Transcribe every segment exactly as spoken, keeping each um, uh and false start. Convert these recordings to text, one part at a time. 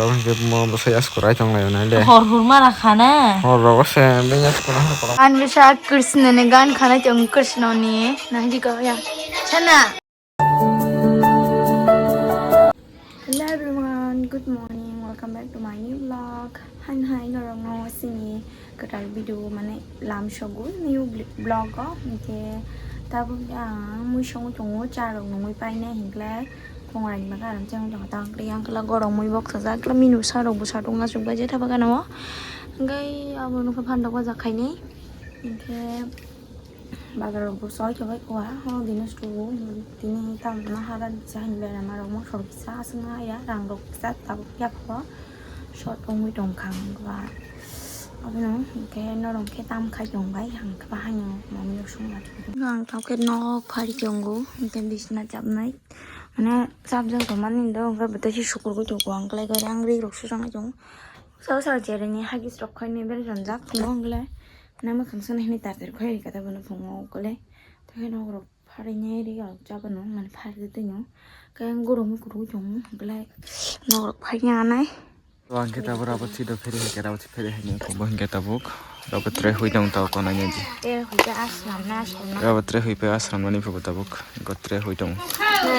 Tamo hwnkhe mo bwsai yasku rai tong laio nai le. Hor hor mara khana. Hor rogo se bini yasku na hor. An bisa Krishna ni gan khana chong Krishna ni. Nahdi ko ya. Sana. Hello everyone, good morning. Welcome back to my new vlog. Hai hai norok no sini kwtal video mane lam sogo new vlog o hwnkhe tabuk ang mui songo tongo cha rok nungwi painai hinkhe khongra ni bagwi aram chang tongo tang kri yang kla gorok mui bok sajak kla minu sa rok bo sa tongo aswk bai je thapa gana o hwnkhe abo nokha phan rok bajak khainai hinkhe. Bazar rok bo soi tongbai kua, o dino sugo, tini tam na hara ni kisa hinwi berama rok moso rok kisa aswk na ya, rang rok kisa tabuk ya pho, short wngwi tong kha, ba, aboni hwnkhe norok khe tam khai tong bai, ang khe bahaino manwi rok sung lachi. Ang tamo khe nok phari tongo, hwnkhe bisna chapnai, mane chapjak tongmani do, hwnkhe bo tei se sukurgwi tongo, ang kwlai khe ang ri rok sujaknai tongo, sal sal chereni hagis rok khainwi berajak tongo, hwnkhe. Nang mwkhang swnwi hwnwi tar tar khoi rikha ta bono phungo ukole. Tei nok rok pharinai ri rok cha bono mani phari twi no. Khe ang goro mui kutung chong belai nok rok phai ya nai. Ang khe tabuk rabo chido pheri hai khe rabo chi pheri hai ni bo hwnkhe tabuk rabo tre hui tong tao kono nyaji. Te hui ta aslam na aslam na. Rabo tre hui pe aslam mani phubo tabuk. Gotre hui tong.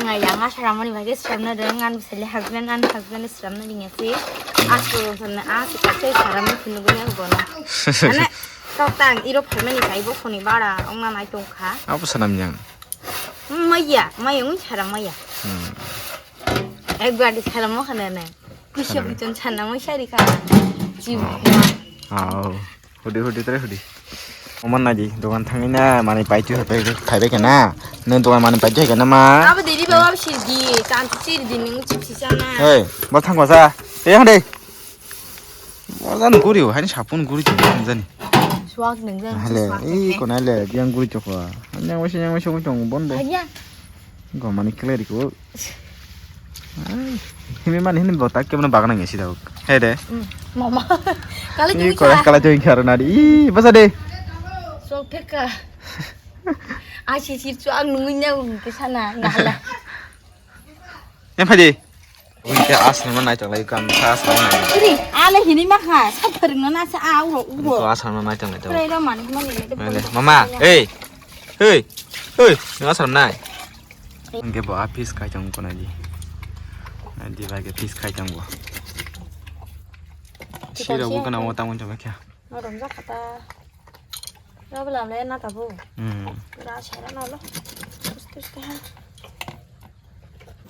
Nang yang asram mani bagwi sramna rwng, ani bwsai le husband, ani husband sramna ringya se. Asko rong sanna, a se kache sramna phunugwi ang bono. Ana, tok tang, iro phaimani kai bo khoni bara, ongna nai tong kha. Abo sanam yang. Maya, maya, ung sara maya. Hmm. Ek badi sara mo khana na. Kusia kuchon sana mo sari kha. Ji. Oh. Hudi hudi tre hudi. Oman naji dogan thangwi na mani paitwi hai phaibai khe na. Nang dogan mani paitwi hai khe na ma. Abo diri bawa sirgi, tantu sirdi nung chipsi sana. Hei, bo thangwa sa. Eh hande. Bo jan guri o, hani sapun guri to jani. Suak nung jan. Hale, suak i nung. Kona le, yang guri to ko. Yang wasi yang wasi ko tong bon bo. Hanya. Go mani kleri ko. Ai, himi mani hini botak kebono bagna ngesi daw. He de. Mm, mama. Kala Ih, tumi kore sa. Kala tumi kharo nadi. Ih, basa de. Sok theka. Asi sir chu ang nungin ya ung ke sana ngala. Yang phadi. Ui ke asal mana chang lai kam sa asal mana. Iri, ale hini makha, sa phering na sa a uro uro. Ko asal mana chang lai to. Prai ro mani mani le. Mama, hey. Hey. Hey, asal nai. Hwnkhe bo a piece khai tongo kona di. Di bai khe piece khai tongo. Sira bo kana o tamo tamo kya. Norok jak kata. Rabo lam le na tabo. Hmm. Ra sera na lo. Uste uste ha.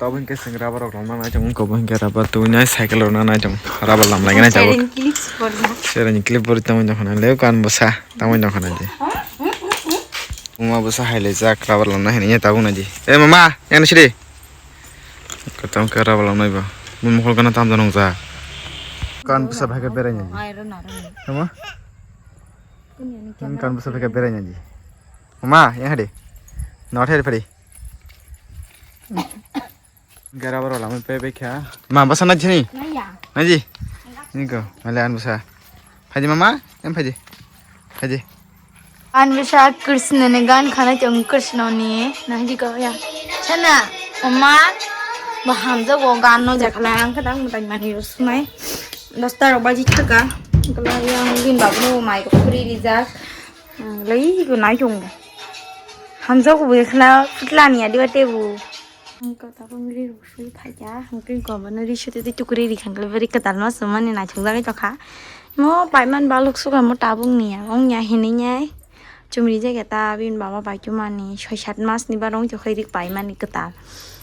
Tabo hwnkhe chwng rubber rok lamna nai tongo, kobo hwnkhe rubber tubunai cycle rok nang nai tongo, rubber lam lai nai tongo. Chereni clip borok tamo nokho na leo kan bwsa tamo nokho na di. Uma bwsa hai le jak rubber lamna hinwi tabuk nai di. E mama, yang sidi. Katam ke rubber lamnai ba. Mun mokol kana tam janong ja. Kan bwsa bhai ke berai nai. Ai ro na ro. Tamo? Kan bwsa bhai ke berai nai. Mama, yang hadi. Not hadi phadi. Gara baro lama pe be kha. Ma basa na jini. Naya. Naji. Ni ko. Male an basa. Phaji mama, em phaji. Phaji. An bisa Krishna ni gan khana chong Krishna ni. Nahdi ko ya. Sana. Mama. Baham jago gan no jakhala ang kadang mutai mani sunai. Dosta rok baji thaka. Kala yang bin babu mai ko khuri rijak. Lai ko nai chong. Hamjago bo khana putla ni adiba tebu. Ang kota ko ri ruk sui phaikha, ang kri ko mano ri sui tei tukuri ri khang le beri kwtal ma sumani naithok jagwi tokha. Mo paiman baluk suka mo tabuk ni ya, ong ya hinwi nyai. Chumri jageta bin baba bai chumani soi sat mas ni barong chokhai rik paimani kwtal.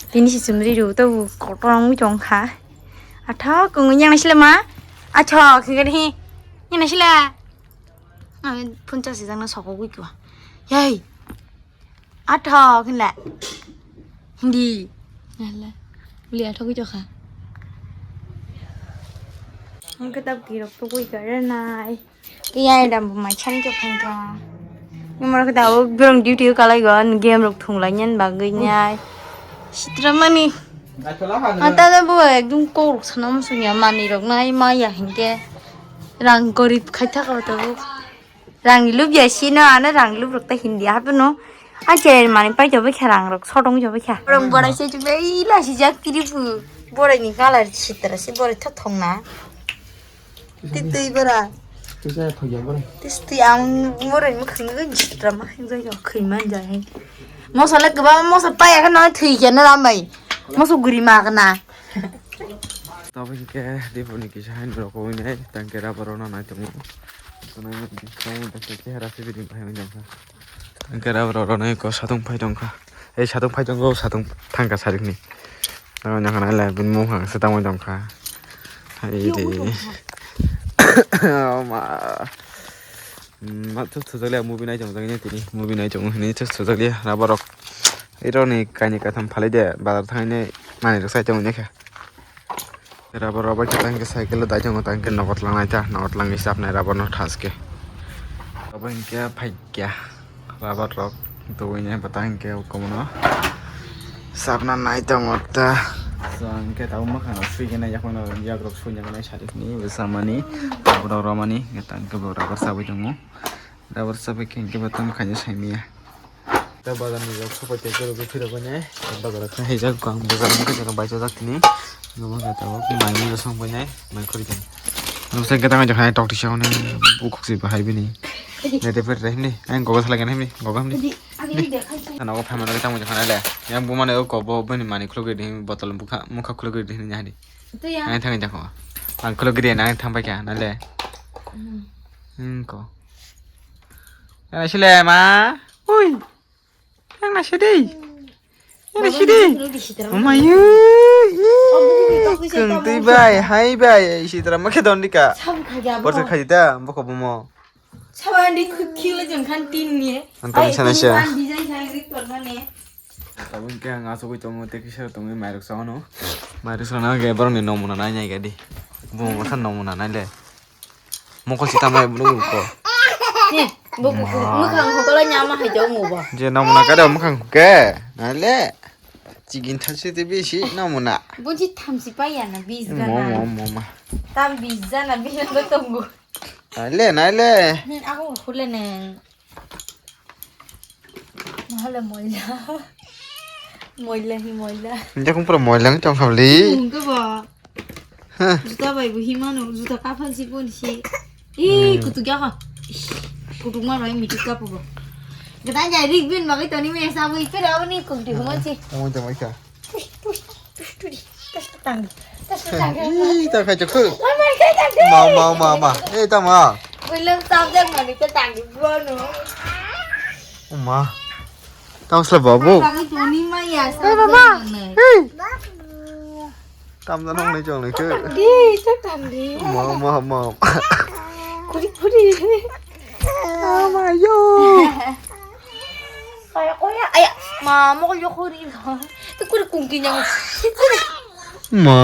Tini si chumri ru to kotorong tongkha. Athok kung yang sile ma. Athok kung hi. Yang sile. Ang phuncha sijak na sokogwi kwa. Yai. Athok hinla. Hindi. Hinla. Uli athok wi chokha. Ang kitab kirok to koi kare nai. Kiyai dam bu mai chani chok khang kha. Ni mor kitab o birong duty o kalai go, game rok thung lai nyan bagwi nyai. Sitra mani. Ata da bu ekdum kok rok sana musunya mani rok nai ma ya hinke. Rang gorib khai thaka to. Rang lub ya sino, ano rang lub rok ta hindi hapeno. A cher mani pai jobai kha rang rok sotong jobai kha. Rong borai se chubai la si jak kiri pu. Boroi ni colour sitra si boroi tho thongna. Ti twi bora. Tisa thokya bora. Tis twi ang boroi mukhang ni sitra ma hing jai khoi man jai. Mosa le kwbang mosa paya khana thwi khe na lambai. Mosa guri ma khana. Tabuk hinkhe dipuni kisa hai norok oi nai tangke rubber rok no nai tongo. Tongo tangke chehara se bini bahai oi jang kha. Tangke rubber rok no eko satung phai tong kha. Ei satung phai tongo, satung thangka sarikni. Abo wngkha nai le bini mokang se tangwi tongkha. Hai di. Oh ma. Hmm, ma thuk thujak liya movie nai tong jakya tini. Movie nai tong hini thuk thujak liya rubber rok. Iro ni kaini katham phalai de bazar thangni manwi rok sai tong kha. Rubber rok bai khe tang khe cycle o dai tongo, tang khe nogo tlangnai ta, nogo tlangwi chapnai rubber no thaske. Abo hinkhe phaikya rubber rok tubui nai bwtang hinkhe o komono chapna nai tongo ta. So hinkhe tabuk mwkhang rok sui khe nai yakhwng yakrok sui nai sarik ni bwsa mani rubber rok romani hinkhe tang khe bo rubber chabwi tongo. Rubber chabwi khe hinkhe bo tamo khaina saimanya. Ta bazar ni rok sopai tei borok phirok bai nai. Bazar khe haijak kang bazar wngkha jora bai chajak tini. Numa khe tabuk mai mui rok song bai nai mai khori tong. Noksa gata mai jokha tok tisa hwnwi bukhuk se bahai bini. Nete pher rehni ang gogo salai gana himni gogo himni. Ano o phamano tamo jokha le. Yang bumano o kobo bini mani khuluk ridi botol bukha mukha khuluk ridi hini nyahdi. Ang thang jakho. Ang khuluk ridi ang thang bai kha na le. Hingko. Ana sile ma. Ui. Yang nasi deh. Yang nasi deh. Mama yu. Kengtui bai, hai bai, isi tera makhe don dika. Porse khai da, boko bomo. Saba andi khuk khila jeng khan tin ni. Antam sana sia. Tabuk khe ang asugwi tongo tei kisa tongwi mairok sa ono. Mairok sa na ge borok ni nomuna nai nai gadi. Bomo khan nomuna nai le. Mokol si tamai bulu ko. Ni, bo mukhang hokolo nyama hai jaw mo ba. Je namuna kada mukhang ke. Nale. Chigin thansi te bisi namuna. Bunsi thamsi pa ya na bis ga na. Mo mo mo ma. Tam bis ja na bis ga tongo. Nale nale. Hmm, aku khule ne. Mahala moila. Moila hi moila. Jakung pura moila wng tong khabli. Hum, ke ba. Huh. Juta bai bo hi mano, juta kaphal si pon si. Ih, hmm. Kutuk ya kha. Ish, kutuk ma bai mitik kapu bo. Gata jai rik bin bagai toni me sa bo ipera ni kung di human si. Tamo tamo kha. Ih, tang. Ih, tang khai chukhu. Ma, ma, ma, ma. Eh, tamo. William subject mani ke tang di bro no. Ma. Tamo sila babu. Bagai toni ma ya. Eh, mama. Hey. Tam da nong ni chong ni ke. Di, tak tam di. Ma, ma, ma. Kuri, kuri. Ma, ma, yo. Kaya, kaya, aya, ma, mo ko yokori lo. Tu kuri kungki nyang. Ma.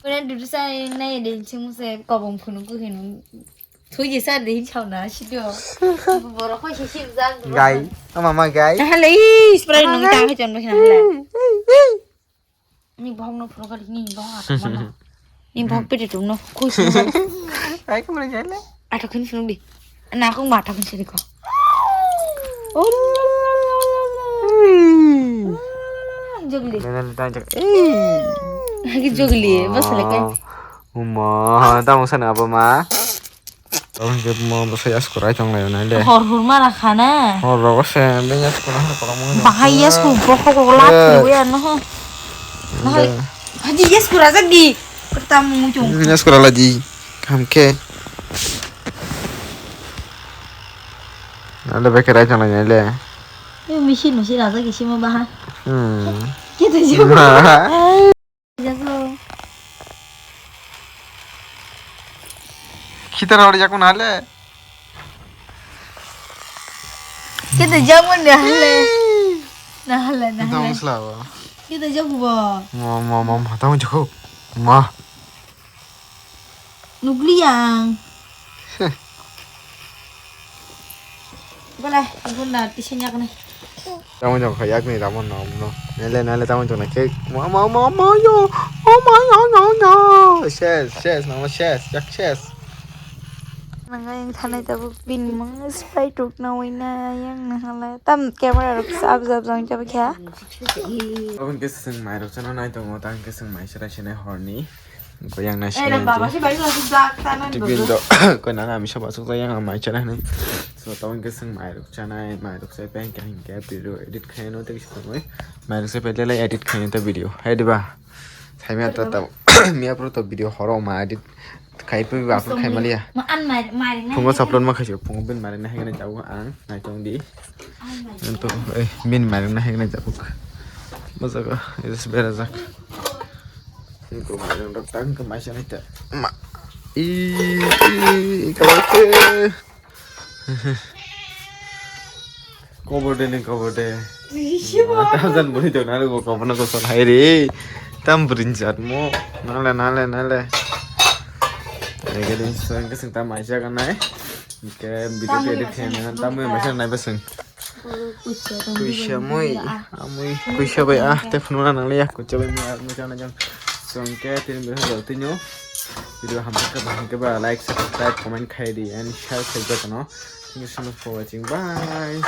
Kena dudu sa na ya de chimuse kobong phunu ku hinu. Thui je sa de hin chau na sido. Boro ko si sim jang. Gai, ama ma gai. Hale, spray nung ta he chon ba hale. Ni bohok no phunuk kali, ni bohok athok mano. Ni bohok pete tum no, khui sung. Ai, kung rai jale. Athok khin sung di. Na kung ma athok khin sung di ko. Oh. Jogli. Nana, nana, nana. Eh. Lagi jogli, bos le kai. Uma, tamo sana apa ma? Tamo je mo bosai asko rai tong lai nai le. Hor hur mara khana. Hor rogo se, be asko na hor rogo mo. Bahai asko bokho bokho lat. Eh. Ni we ano ho. Nahal. Eh. Haji asko raja di. Pertama mujung. Hmm, asko rala di. Kam ke. Nale beke rai tong lai nai le. Yo misi nusi raja kisi mo baha. Hmm. Kita juga. Jago. Kita rawar jago nale. Kita jago nale. Nale, nale. Kita musla ba. Kita jago ba. Ma, ma, ma, ma, tamo jago. Ma. Nukliyang. Bala, guna tisa nyak nai. Tamo jong kha yak ni ramon no no. Nele nele tamo jong na cake. Ma ma ma ma yo. Oh ma yo yo yo. Shes shes mama shes yak shes. Nang yang thanai tabuk bini mung Sprite rok nawi na yang na hala. Tam camera rok sab sab jang jaba kya. Abang ke sing mai rok chana nai tongo, tang ke sing mai sera sene horni. Ko yang na sini. Baba si bai lo si black tanan. Tibil do. Ko na na mi saba suk yang mai chana nai. So tang ke sing mai rok chana, mai rok sai pen ka hin ke video edit khai no te ki sing mai. Mai rok sai pen le edit khai no te video. Hai diba. Sai mi ata ta. Mi apro to video horo ma edit. Khai pui ba upload khai maliya. Ma an mai mai na. Phungo upload ma khai phungo bin mari na hegna jago ang nai tong di. An mai. Ento eh bin mari na hegna jago. Majaga is bera jak. Ko mari rok tang ke mai sanai ta. Ma. I i ka. Kobor de ni kobor de. Tam jan buri dong na lugo kobor na kosol hai re. Tam buri jat mo. Nale nale nale. Ege de so ke sing tam mai sa kan nai. Ke video ke edit ke na tam mai sa nai baseng. Kuisa mui. Amui kuisa bai ah te phununa nang le ya kuisa bai mui ah mui sa na jang. So ke tin video tino. Video hamka ba hamka ba like subscribe comment khai di and share khai di no. Thank you so much for watching. Bye.